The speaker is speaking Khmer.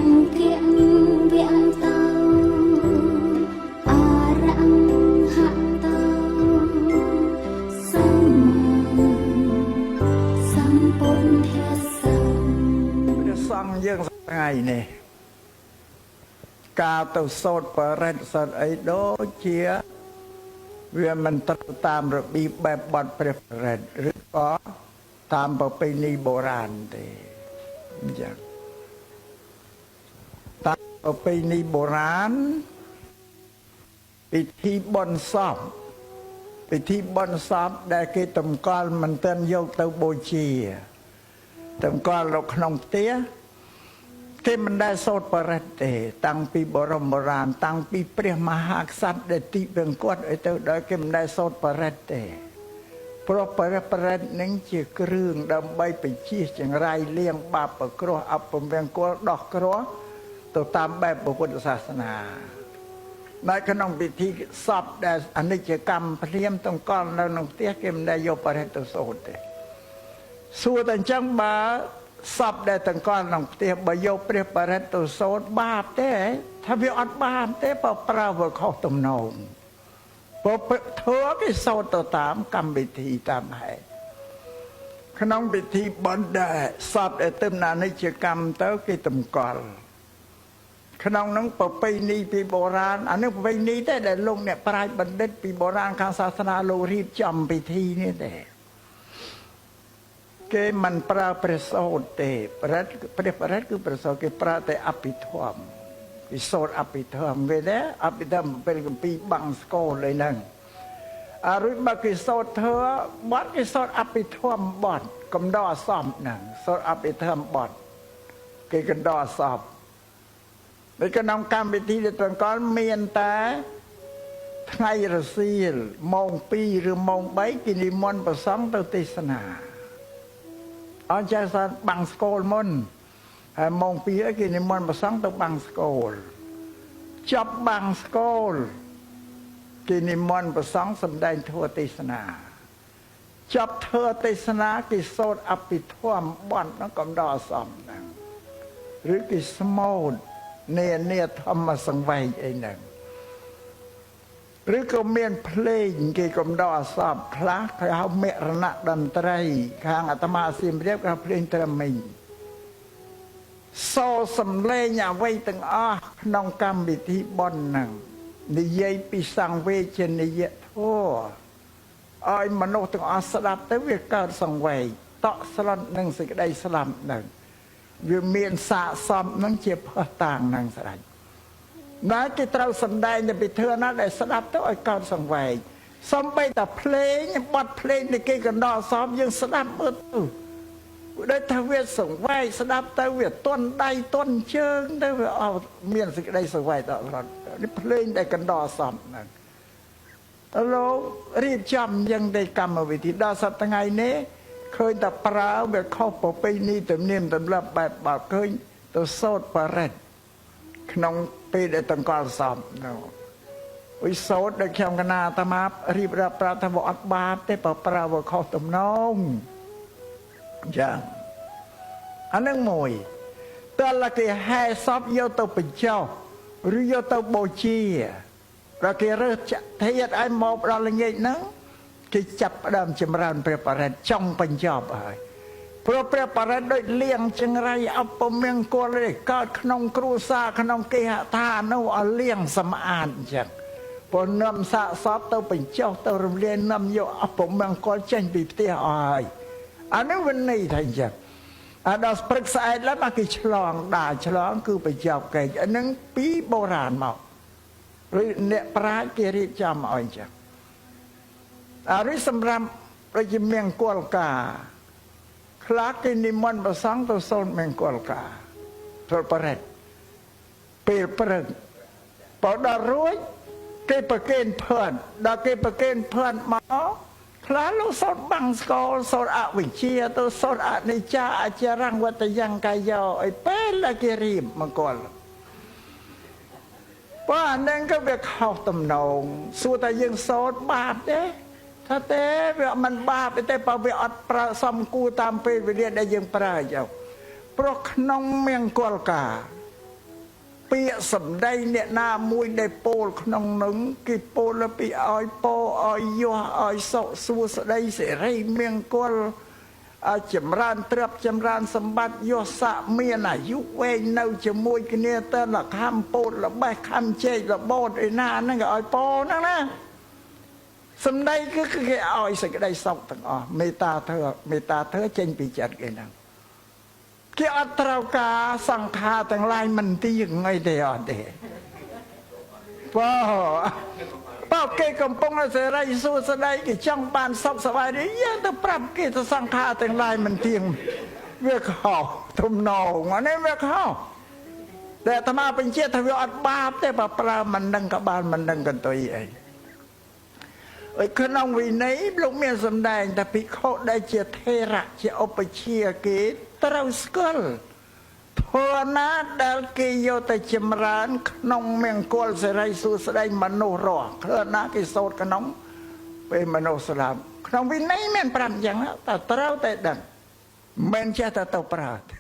គវៈតោអរហតោសម្មាសម្ពុទ្ធស្ស ព្រះសង្ឃយើងថ្ងៃនេះការទៅសូត្របរិទ្ធសូត្រអីដូចជាវាមិនត្រូវតាមរបៀបបែបបទព្រះបរិត្តឬក៏តាមប្រពៃណីបុរាណទេអញ្ចឹងតាមប្រពៃណីបុរាណពិធីបុណ្យសពពិធីបុណ្យសពដែលគេតម្កល់មិនទាន់យកទៅបូជាតម្កល់នៅក្នុងផ្ទះគេមិនដែលសូត្របរិត្តទេតាំងពីបរមបុរាណតាំងពីព្រះមហាក្សត្រដែលទីវង្គតអីទៅដល់គេមិនដែលសូត្របរិត្តទេព្រោះបរិត្តបរិត្តនឹងជាគ្រឿងដើម្បីបញ្ជៀសចង្រៃលាងបាបប្រគ្រោះអពមង្គលដោះគ្រោះទៅតាមបែបពុទ្ធសាសនានៅក្នុងពិធីសពដែលអនិច្ចកម្មភ្លាមតម្កល់នៅក្នុងផ្ទះគេមិនដែលយកបរិត្តទៅសូត្រទេសួរតែអញ្ចឹងបើសពដែលតម្កល់ក្នុងផ្ទះបើយកព្រះបរិត្តទៅសូត្របាបទេថាវាអត់បាបទេបើប្រើវាខុសទំនងព្រោះធ្វើគេសូត្រទៅតាមកម្មវិធីតាមហេតុក្នុងពិធីបុណ្យដែលសពដែលទៅអនិច្ចកម្មទៅគេតម្កល់ក្នុងនោះប្រពៃណីពីបុរាណអានេះប្រពៃណីទេដែលលោកអ្នកប្រាជ្ញបណ្ឌិតពីបុរាណខាងសាសនាលោករៀបចំពិធីនេះទេគេមិនប្រើព្រះសូត្រទេព្រះបរិត្តគឺព្រះសូត្រគេប្រើតែអភិធម្មគេសូត្រអភិធម្មគេទេអភិធម្មពេលកម្ពីបាំងស្គរលើហ្នឹងអរុយបើគេសូត្រធ្វើបត់គេសូត្រអភិធម្មបត់កំដរអសពហ្នឹងសូត្រអភិធម្មបត់គេកំដរអសពនៅក្នុងកម្មវិធីដែលត្រង្គលមានតែថ្ងៃរសៀលម៉ោង2ឬម៉ោង3គេនិមន្តព្រះសង្ឃទៅទេសនាអញ្ចឹងសាបាំងស្គលមុនហើយម៉ោង2គេនិមន្តព្រះសង្ឃទៅបាំងស្គលចប់បាំងស្គលគេនិមន្តព្រះសង្ឃសម្ដែងធម៌ទេសនាចប់ធម៌ទេសនាគេសូត្រអភិធម្មបទហ្នឹងកំដរអសមហ្នឹងឬគេស្មូតនានាធម្មសង្វេគអីហ្នឹងឬក៏មានភ្លេងគេកំដរអសពខ្លះគេហៅមរណៈតន្ត្រីខាងអាត្មាសៀមរាបគេហៅភ្លេងត្រមិញសូរសំលេងអ្វីទាំងអស់ក្នុងកម្មវិធីបុណ្យហ្នឹងនិយាយពីសង្វេជនីយធម៌ឲ្យមនុស្សទាំងអស់ស្ដាប់ទៅវាកើតសង្វេគតក់ស្លុតនឹងសេចក្តីស្លាប់ហ្នឹងវាមានសាកសមហ្នឹងជាភស្តុតាងហ្នឹងស្រេចណាគេត្រូវសម្ដែងទៅពីធឿណាដែលស្ដាប់ទៅឲ្យកើតសង្វេគសំបីតែភ្លេងបត់ភ្លេងនៃគេកណ្ដោសមយើងស្ដាប់មើលទៅដូចថាវាសង្វេគស្ដាប់ទៅវាទន់ដៃទន់ជើងទៅវាអស់មានសេចក្តីសង្វេគដល់រត់នេះភ្លេងដែលកណ្ដោសមហ្នឹងលោករៀបចំយ៉ាងនៃកម្មវិធីដល់សប្តាហ៍ថ្ងៃនេះឃើញតែប្រើវាខុសប្រពៃណីទំនៀមទម្លាប់បែបបើឃើញទៅសូត្របរិត្តក្នុងពេលដែលតង្កល់សពនោះអុយសូត្រដូចខ្ញុំកណាអាត្មារៀបរាប់ប្រាប់ថាវាអត់បាបទេបើប្រើវាខុសទំនងអញ្ចឹងអានឹងមួយតើឡាគេហែសពយកទៅបញ្ចុះឬយកទៅបូជាដល់គេរើសចាក់ធាតឲ្យមកដល់ល្ងាចហ្នឹងគេចាប់ផ្ដើមចម្រើនព្រះបរិត្តចង់បញ្ចប់ហើយព្រោះព្រះបរិត្តដូចលៀងចង្រៃអពមង្គលនេះកើតក្នុងគ្រួសារក្នុងគេហដ្ឋាននោះឲ្យលៀងសម្អាតអញ្ចឹងព្រោះនាំសាកសពទៅបញ្ចុះទៅរំលាយនាំយកអពមង្គលចេញពីផ្ទះអស់ហើយអានេះវិន័យថាអញ្ចឹងអាដល់ព្រឹកស្អែកឡើងមកគេឆ្លងដាឆ្លងគឺបញ្ចប់កិច្ចអានឹងពីបុរាណមកឬអ្នកប្រាជ្ញគេរៀបចំឲ្យអញ្ចឹងអានេះសម្រាប់ដូចជាមង្គលការខ្លះគេនិមន្តព្រះសង្ឃទៅសូត្រមង្គលការសូត្របរិត្តពេលព្រឹកបើដល់រួចគេប្រគេនភ័ណ្ឌដល់គេប្រគេនភ័ណ្ឌមកខ្លះលោកសូត្របាំងស្កលសូត្រអវិជ្ជាទៅសូត្រអនិច្ចាអចរੰវតយ៉ាងកាយោអីពេលគេរៀបមង្គលបើអានឹងក៏វាខុសទំនងសួរតែយើងសូត្របាបទេថាទេវាមិនបាបទេបើវាអត់ប្រើសំគួរតាមពេលវេលាដែលយើងប្រើអញ្ចឹងព្រោះក្នុងមង្គលការ ពាក្យសម្ដីអ្នកណាមួយដែលពោលក្នុងនឹងគេពោលពីឲ្យពោឲ្យយោះឲ្យសុខសួស្ដីសិរីមង្គលឲ្យចម្រើនទ្រព្យចម្រើនសម្បត្តិយោះស័កមានអាយុវែងនៅជាមួយគ្នាទៅលខំពោតល្បេះខំជែករបូតឯណាហ្នឹងក៏ឲ្យពោហ្នឹងណាសម្ដីគឺគេឲ្យសេចក្តីសុខទាំងអស់មេត្តាធ្វើមេត្តាធ្វើចេញពីចិត្តគេហ្នឹងគេអត់ត្រូវការសង្ខារទាំងឡាយមិនទៀងអីទេអត់ទេបើបើគេកំពុងតែសេរីសួស្តីគេចង់បានសុខសប្បាយនេះយើងទៅប្រាប់គេទៅសង្ខារទាំងឡាយមិនទៀងវាខុសទំនងអានេះវាខុសតែអាត្មាបញ្ជាក់ថាវាអត់បាបទេបើប្រើមិនដឹងក៏បានមិនដឹងកន្ទុយអីឯក្នុងវិន័យលោកមានសម្ដែងតែភិក្ខុដែលជាថេរៈជាឧបជាគេត្រូវស្គាល់ធម៌ណាដែលគេយកទៅចម្រើនក្នុងមង្គលសិរីសួស្តីមនុស្សរស់ធ្វើណាគេសូត្រក្នុងពេលមនុស្សស្លាប់ក្នុងវិន័យមានប្រាប់អញ្ចឹងតែត្រូវតែដឹងមិនចេះតែទៅប្រើទេ